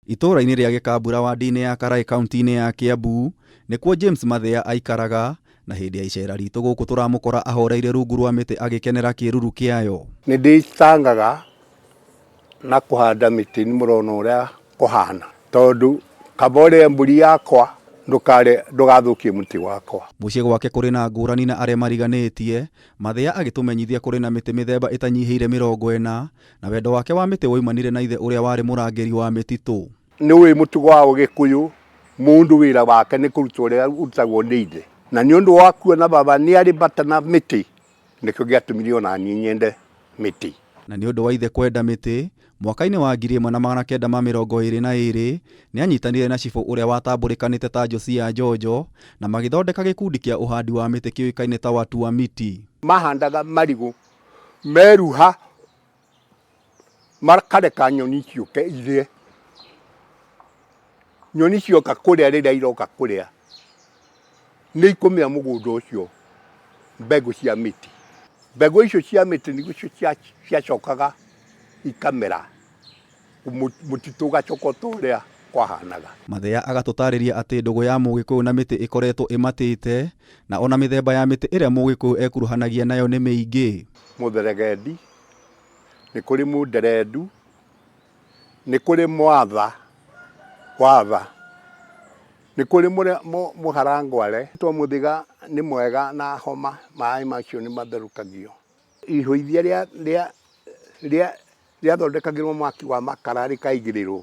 Itũũra-inĩ rĩa Gĩkambura wandi-inĩ ya Karaĩ kaunti-inĩ ya Kiambu nĩkuo James Mathia aikaraga na hĩndĩ ya icera ritũ gũkũ tũramũkora ahoreire rungu rwa mĩtĩ agĩkenera kĩruru kĩayo. Nĩ ndĩcangaga na kũhanda mĩtĩ nĩ mũrona ũrĩa kũhana tondũ kaba ũrĩe mbũri yakwa ndũkarĩe ndũgathũkie mũtĩ wakwa. Mũciĩ gwake kũrĩ na ngũrani na arĩa mariganĩtie, Mathia agĩtũmenyithia kũrĩ na mĩtĩ mĩthemba ĩtanyihĩire 40 na wendo wake wa mĩtĩ woimanire na ithe ũrĩa warĩ mũrangĩri wa mĩtitũ. Nĩ ũĩ mũtugo wa Ũgĩkũyũ, mũndũ wĩra wake nĩ kũruta ũrĩa ũrutagwo nĩ ithe. Na nĩ ũndũ wa kuona baba nĩ arĩ bata na mĩtĩ, nĩkĩo gĩatũmire ona niĩ nyende mĩtĩ. Na nĩ ũndũ wa ithe kwenda mĩtĩ, mwaka-inĩ wa 1922 nĩ anyitanire na cibũ ũrĩa watambũrĩkanĩte ta Josia Njonjo na magĩthondeka gĩkundi kĩa ũhandi wa mĩtĩ kĩũĩkaine ta Watu wa Miti. Mahandaga marigũ meruha makareka nyoni ciũke irĩe. Nyoni cioka kũrĩa rĩrĩa iroka kũrĩa, nĩ ikũmĩa mũgũnda ũcio mbegũ cia mĩtĩ. Mbegũ icio cia mĩtĩ nĩcio ciacokaga ikamera, mũtitũ ũgacoka o ta ũrĩa kwahanaga. Mathĩa agatũtarĩria atĩ ndũgũ ya Mũgĩkũyũ na mĩtĩ ĩkoretwo ĩmatĩte, na ona mĩthemba ya mĩtĩ ĩrĩa Mũgĩkũyũ ekuruhanagia nayo nĩ mĩingĩ. Mũtheregendi, nĩ kũrĩ mũnderendu, nĩ kũrĩ mwatha, watha, nĩ kũrĩ mũharangware. Twa mũthĩga nĩ mwega na homa, maĩ macio nĩ matherũkagio. Ihũithia rĩathondekagĩrwo mwaki wa makara rĩkaigĩrĩrwo,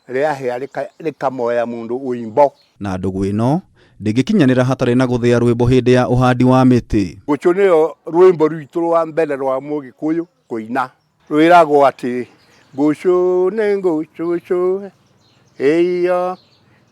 rĩahĩa rĩkamoya mũndũ ũimbo. Na ndũgũ ĩno ndĩngĩkinyanĩra hatarĩ na gũthĩa rwĩmbo hĩndĩ ya ũhandi wa mĩtĩ. Gũcũ nĩyo rwĩmbo rwitũ rwa mbere rwa Mũgĩkũyũ kũina. Rwĩragwo atĩ ngũcũ nĩ ngũcũcũ ĩiyo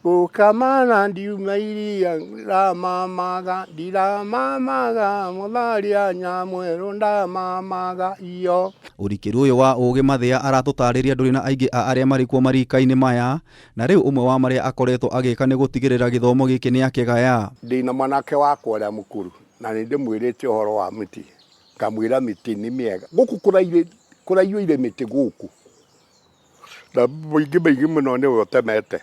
gũkamana ndiuma iria ndiramamaga ndiramamaga mũtharia nyamwerũ ndamamaga iyo. Ũrikĩru ũyũ wa ũgĩ Mathĩa aratũtarĩria ndũrĩ na aingĩ a arĩa marĩ kuo marika-inĩ maya, na rĩu ũmwe wa marĩa akoretwo agĩka nĩ gũtigĩrĩra gĩthomo gĩkĩ nĩ akĩgaya. Ndĩna mwanake wakwa ũrĩa mũkũrũ na nĩ ndĩmwĩrĩte ũhoro wa mĩtĩ. Ngamwĩra mĩtĩ nĩ mĩega. Gũkũ kũraiyũire mĩtĩ gũkũ, na mĩingĩ mĩingĩ mũno nĩwe ũtemete,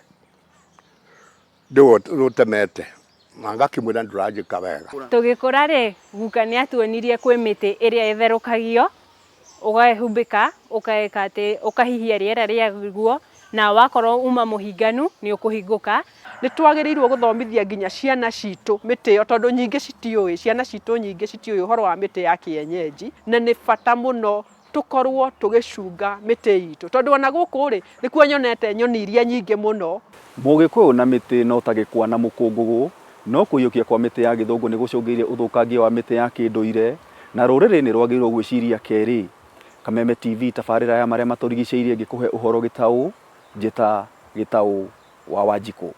nĩwe ũtemete, na ngakĩmwĩra ndũranjĩka wega. Tũgĩkũra rĩ, guka nĩ atuonirie kwĩ mĩtĩ ĩrĩa ĩtherũkagio, ũgehumbĩka, ũgeka atĩ, ũkahihia rĩera rĩaguo, na wakorwo uma mũhinganu nĩ ũkũhingũka. Nĩ twagĩrĩirwo gũthomithia nginya ciana citũ mĩtĩ ĩyo tondũ nyingĩ citiũĩ, ciana citũ nyingĩ citiũĩ ũhoro wa mĩtĩ ya kĩenyenji, na nĩ bata mũno tũkorwo tũgĩcunga mĩtĩ itũ tondũ ona gũkũ rĩ, nĩkuo nyonete nyoni iria nyingĩ mũno. Mũgĩkũyũ na mĩtĩ no ta gĩkwa na mũkũngũgũ, no kũiyũkia kwa mĩtĩ ya gĩthũngũ nĩ gũcũngĩrĩirie ũthũkangia wa mĩtĩ ya kĩndũire, na rũrĩrĩ nĩ rwagĩrĩirwo gwĩciria kerĩ. Kameme TV tabarĩra ya marĩa matũrigicĩirie ngĩkũhe ũhoro gĩtaũ, njĩta Gĩtaũ wa Wanjikũ.